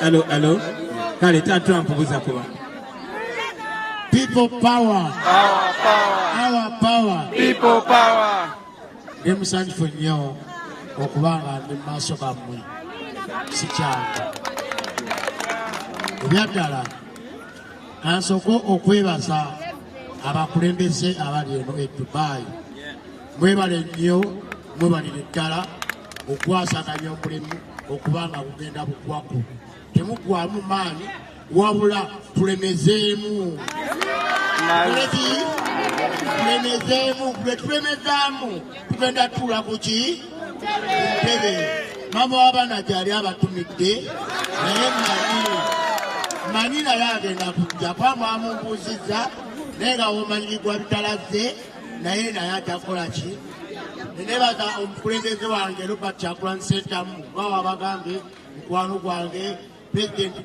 Alo, alo. Kale ta Trump buza kuba. People power. Our power. Our power. People power. Ndi musanyufu nnyo okuba nga ndi mu maaso gammwe, si kyangu. Ebyaddala kansooke okwebaza abakulembeze abali eno e Dubai. Mwebale nnyo, mwebalire ddala okwasaganya omulimu okuba nga gugenda bugwako. Temuggwamu maanyi, wabula tulemezeemu. Tuleki tulemezeemu, bwe tulemezaamu tugenda tuula ku ki? Ku ntebe. Maama w'abaana gyali abatumidde, naye manyi naye agenda kujja kuba mwamubuuzizza, naye nga womanyirigwa bitalaze, naye ajja kukola ki? Nebaza omukulembeze wange Robert Kyagulanyi Ssentamu, nga wabagambye mukwano gwange pulezidenti,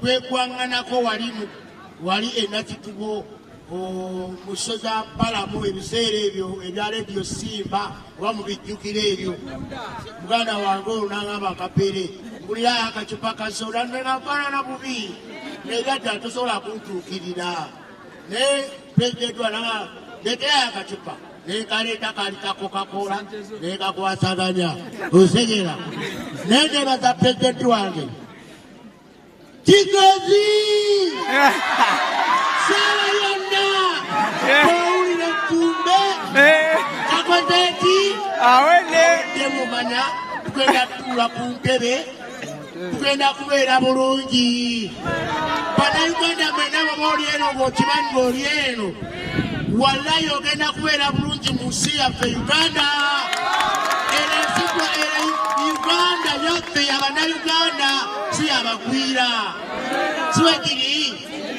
twegwanganako wali e Nakitubo mu ssoza Balamu ebiseera ebyo ebya Rediyo Simba, oba mubijjukira ebyo. Muganda wange oyo n'angamba, "Kapere, ngulirayo akacupa ka soda," nga nfaanana bubi nebyadda tosobola kuntuukirira, naye pulezidenti wananga ndeeterayo akacupa, nekaleeta, kali ka Coca-Cola, nekakwasaganya osegera. Naye nebaza pulezidenti wange Kigozi. Sawa yonna owulira effumbe kakoze ki? Awedde. Temumanya tugenda tutuula ku ntebe, tugenda kubeera bulungi. Bannayuganda mwenna, baba oli eno ng'okimanyi ng'oli eno, wallayi ogenda kubeera bulungi mu nsi yaffe Uganda. Era ensi era Uganda yaffe y'Abannayuganda, si yabagwira, si bwe kiri?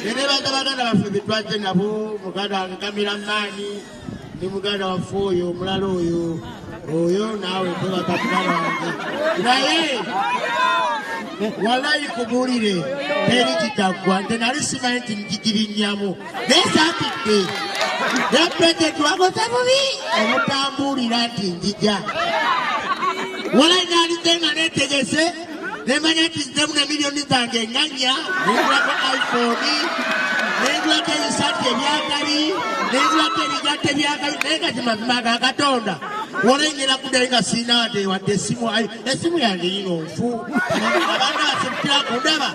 Nenebaza baganda baffe betwazze nabo, muganda wange cameraman ne muganda waffe oyo omulala oyo naawe nkwebaza muganda wange. Naye walayi kubuulire, teri kitaggwa. Nte nali simanyi nti nkigirinnyamu, naye saatidde. Naye pulezidenti wakoze bubi obutambuulira nti njija. Walayi nalize nga netegese, nemanya nti nzemu ne miliyoni zange eŋŋanya, nengulako iPhone, nengulako ebisati ebyakabi, nengulako ebigatto ebyakabi. Naye kati mazima ga Katonda, walengera kuddayo nga siina wadde essimu. Essimu yange yino nfu. Abaana basibukira kundaba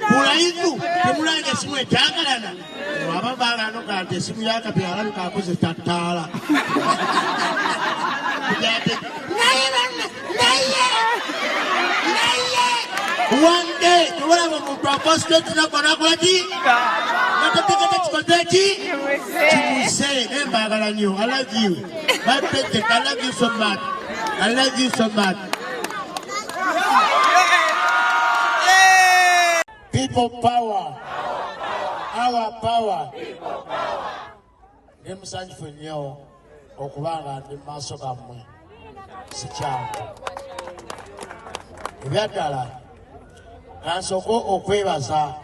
ku live, temulanga essimu ekyagalana abavaaganoga nti essimu yakapi alabika akozesa ttaala. Naye banna, naye one day tewalaba omuntu ava straight nagwa nakola ki nga tategete kikoze ki kimuse. Naye mbaagala nnyo. I love you, my president. I love you so much. I love you so much. People power. Our power. Ndi musanyufu nnyo okuba nga ndi mu maaso gammwe, si kyangu. Ebyaddala kansooke okwebaza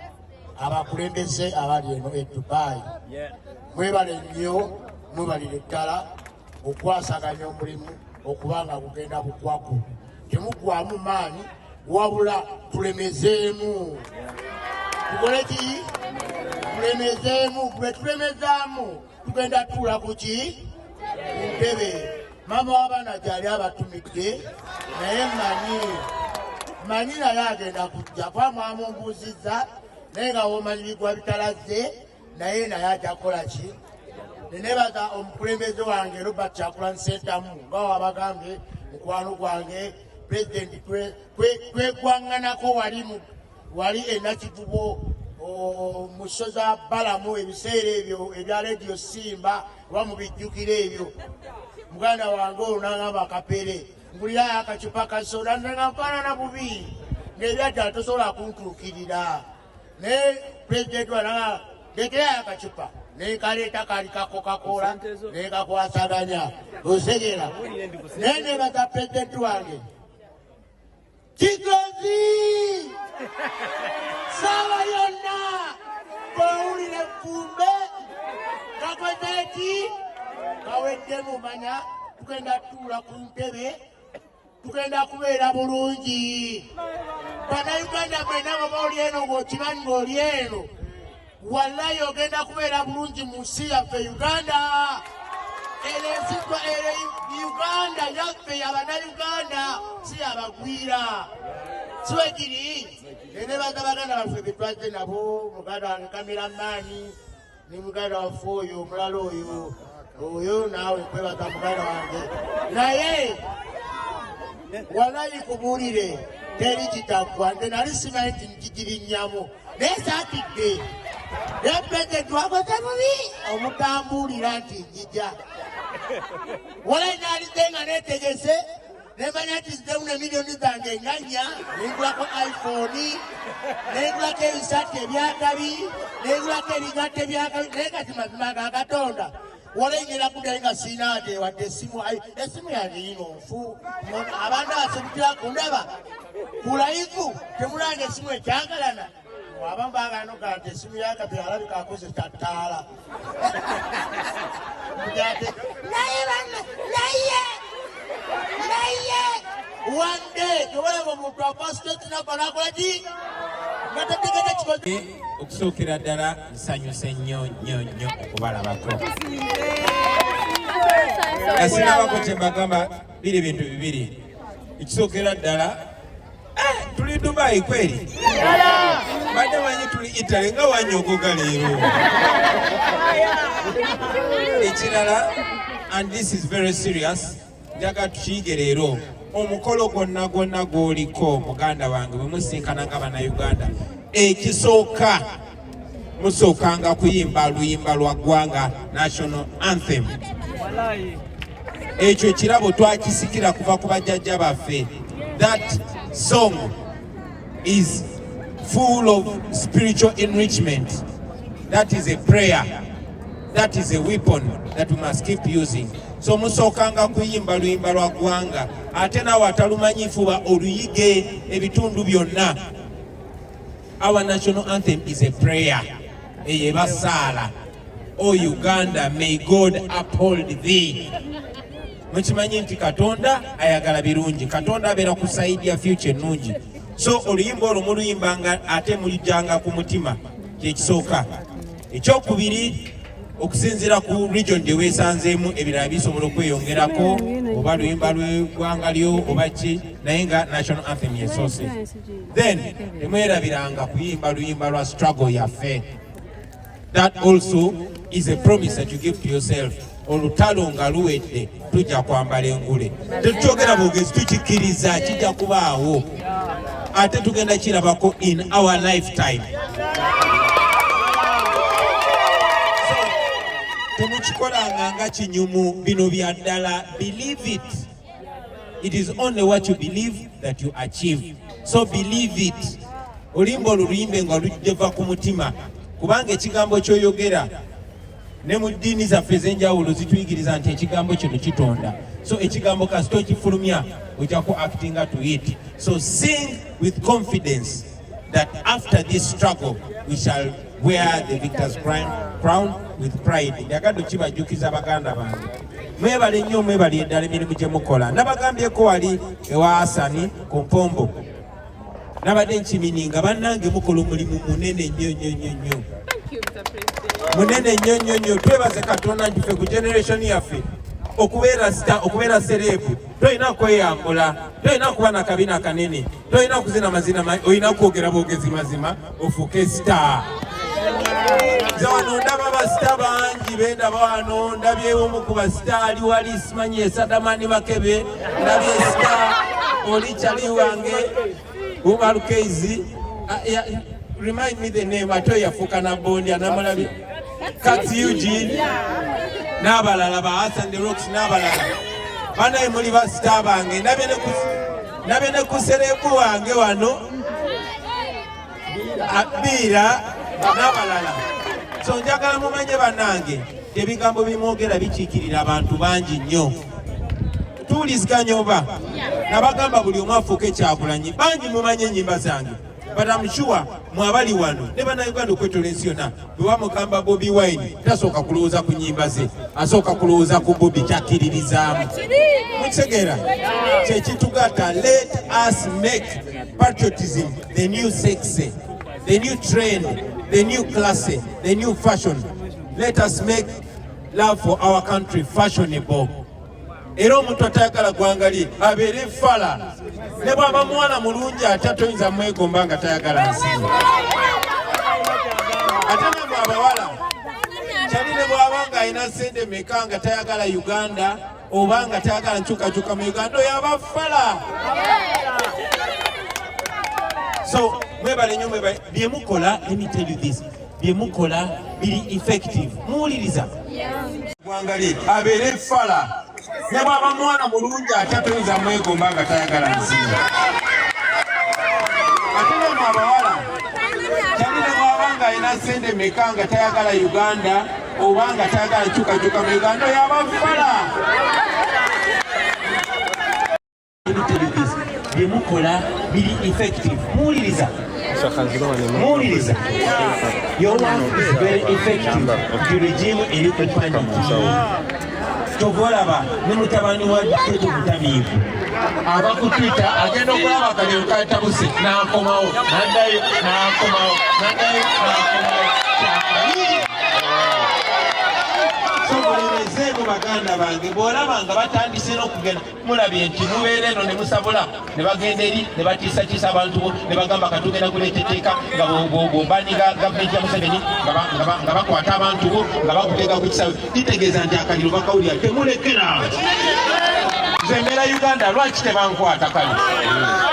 abakulembeze abali eno e Dubai. Mwebale nnyo, mwebalire ddala okwasaganya omulimu okuba nga gugenda bugwako. Temuggwamu maanyi, wabula tulemezeemu. Tukole ki? Tulemezeemu. Bwe tulemezaamu tugenda tuula ku ki? Ku ntebe. Maama w'abaana gyali abatumidde, naye manyi naye agenda kujja kuba mwamubuuzizza, naye nga womanyirigwa bitalaze, naye ajja kukola ki? Nenebaza omukulembeze wange Robert Kyagulanyi Ssentamu, nga wabagambye mukwano gwange pulezidenti, twegwanganako wali e Nakivubo mu ssoza Balamu ebiseera ebyo ebya Rediyo Simba, oba mubijjukira ebyo. Muganda wange oyo n'angamba, "Kapere, ngulirayo akacupa ka soda," nga nfaanana bubi ng'ebyaddala tosobola kuntuukirira, naye pulezidenti wananga ndeeterayo akacupa, nekaleeta, kali ka Coca-Cola, nekakwasaganya osegera. Naye nebaza pulezidenti wange Kigozi. Sawa yonna owulira effumbe kakoze ki? Kawedde. Mumanya tugenda tutuula ku ntebe, tugenda kubeera bulungi. Bannayuganda mwena bwoba oli eno ng'okimanyi ng'oli eno, wallayi ogenda kubeera bulungi mu nsi yaffe Uganda. Eno ensi eno Uganda yaffe y'Abannayuganda, si yabagwira, si bwe kiri? Nenebaza baganda baffe betwazze nabo, muganda wange kameramaani ne muganda waffe oyo omulala oyo oyo, naawe nkwebaza muganda wange. Naye walayi kubuulire, teri kitaggwa. Nze nali simanyi nti nkigirinnyamu, naye saatidde. Naye Pulezidenti wakoze bubi omutambuulira nti njija. Walayi nalize nga neetegese, nemanya nti nzemu ne miliyoni zange nga 4, nengulako iPhone, nengulako ebisati ebyakabi, nengulako ebigatto ebyakabi. Naye kati mazima ga Katonda, walayi ngenda kuddayo nga siina ate wadde essimu. Essimu yange yino nfu. Abantu abasobutira kundaba ku live, temulanga essimu ekyangalana. Abamu baagala nogaa nti essimu yakape alabika akoze tattaala. Naye banna, naye one day tebalaba omuntu ava state nava nakola ki nga tategedde kikoze. Okusookera ddala nsanyuse nnyo nnyo nnyo okubalabako. Nga sinabako kye mbagamba, biri bintu bibiri. Ekisookera ddala, tuli Dubai kweri? Badde manyi tuli Italy nga wanyogoga leero. Ekirala, and this is very serious, njagala tukiyige leero. Omukolo gwonna gwonna gw'oliko, muganda wange, bwe musinkana nga Bannayuganda, ekisooka musookanga kuyimba luyimba lwa ggwanga, national anthem. Ekyo ekirabo twakisikira kuva ku bajjajja baffe. That song is full of spiritual enrichment. That is a prayer, that is a weapon that we must keep using. So musookanga kuyimba luyimba lwa ggwanga. Ate naawe atalumanyi, fuba oluyige ebitundu byonna. Our national anthem is a prayer. Eyo ebasaala, "O Uganda, may God uphold thee." Mukimanyi nti Katonda ayagala birungi, Katonda abeera ku side ya future ennungi. So oluyimba olwo muluyimbanga ate mulijjanga ku mutima. Kyekisooka. Ekyokubiri, okusinziira ku region gye weesanzeemu, ebirala bisobola okweyongerako, oba luyimba lw'eggwanga lyo oba ki, naye nga national anthem yesoose. Then temwerabiranga kuyimba luyimba lwa struggle yaffe. That also is a promise that you give to yourself. Olutalo nga luwedde, tujja kwambala engule. Tetukyogera bwogezi, tukikkiriza kijja kubaawo, ate tugenda kirabako in our lifetime. So, temukikolanga nga kinyumu. Bino bya ddala. Believe it. It is only what you believe that you achieve, so believe it. Oluyimba olwo luyimbe nga lujjeva ku mutima, kubanga ekigambo ky'oyogera, ne mu ddiini zaffe ez'enjawulo zituyigiriza nti ekigambo kino kitonda. So ekigambo kasita okifulumya, ojja ku actinga to it. So sing with confidence that after this struggle we shall wear the victor's crown with pride. Njagadde okibajjukiza, baganda bange. Mwebale nnyo, mwebale eddala emirimu gye mukola. Nabagambyeko wali ewa Asani ku Mpombo, nabadde nkimininga, bannange, mukola omulimu munene nnyo nnyo nnyo nnyo. Thank you, Mr. President. Munene nnyo nnyo nnyo. Twebaze Katonda nti ffe ku generation yaffe, okubeera star, okubeera celeb, tolina kweyambula, tolina kuba na kabina kanene, tolina kuzina mazina, olina kwogera bwogezi mazima ofuuke star. Nze wano ndaba ba star bangi bendaba wano. Ndabyewo omu ku ba star ali wali, simanyi esadamani bakebe. Ndabye star oli kyali wange Umarukeizi. Remind me the name. Ate oyo yafuuka nabondya namulabye, Kat Eugene n'abalala, ba Hassan the Rocks n'abalala. Banaye muli ba star bange. Ndabye ne ku celeb wange wano Abiira n'abalala. So njagala mumanye, bannange, ebigambo bimwogera bikiikirira abantu bangi nnyo. Tuwuliziganya oba nabagamba buli omu afuuke Kyagulanyi. Bangi mumanye ennyimba zange, but I'm sure mwabali wano ne Bannayuganda okwetola ensi yonna, bwe bamugamba Bobi Wine, tasooka kulowooza ku nnyimba ze, asooka kulowooza ku Bobi kyakkiririzaamu. Mukitegeera kyekitugatta. Let us make Patriotism, the new sexy, the new trend, the new classy, the new fashion. Let us make love for our country fashionable. Era omuntu atayagala ggwanga lye abeere fala, ne bw'aba muwala mulungi ate toyinza mwegomba nga tayagala nsi. Ate namwe abawala, kyali ne bw'aba ng'alina sente meka nga tayagala Uganda oba nga tayagala nkyukakyuka mu Uganda, oyo aba fala. So mwebale nnyo, mwebale byemukola. Let me tell you this, byemukola biri effective. Muwuliriza? Gwanga lye abeere fala, ne bw'aba mwana mulungi ate toyinza mwegomba nga tayagala nsi. Ate namwe abawala, kyali ne bw'aba ng'alina sente meka nga tayagala Uganda oba nga tayagala nkyukakyuka mu Uganda, oyo aba fala. Let me tell you this, byemukola biri effective. Muwuliriza? Muwuliriza? Your work is very effective. Nti regime eri ku panic. Kyova olaba ne mutabani wa Teto mutamiivu aba ku Twitter, agenda okulaba akaliro katabuse n'akomawo, n'addayo, n'akomawo, n'addayo, n'akomawo. Kyakabi. So mulemezeemu, baganda bange. Bw'olaba nga batandise n'okugenda, mulabye nti mubeera eno ne musabula ne bagenda eri ne batiisatiisa abantu bo ne bagamba katugenda kuleeta etteeka nga bw'obaniga gavumenti ya Museveni, nga bakwata abantu bo, nga bakuteeka ku kisawe, kitegeeza nti akaliro bakawulira. Temulekera. Nze mbeera Uganda, lwaki tebankwata? Kale.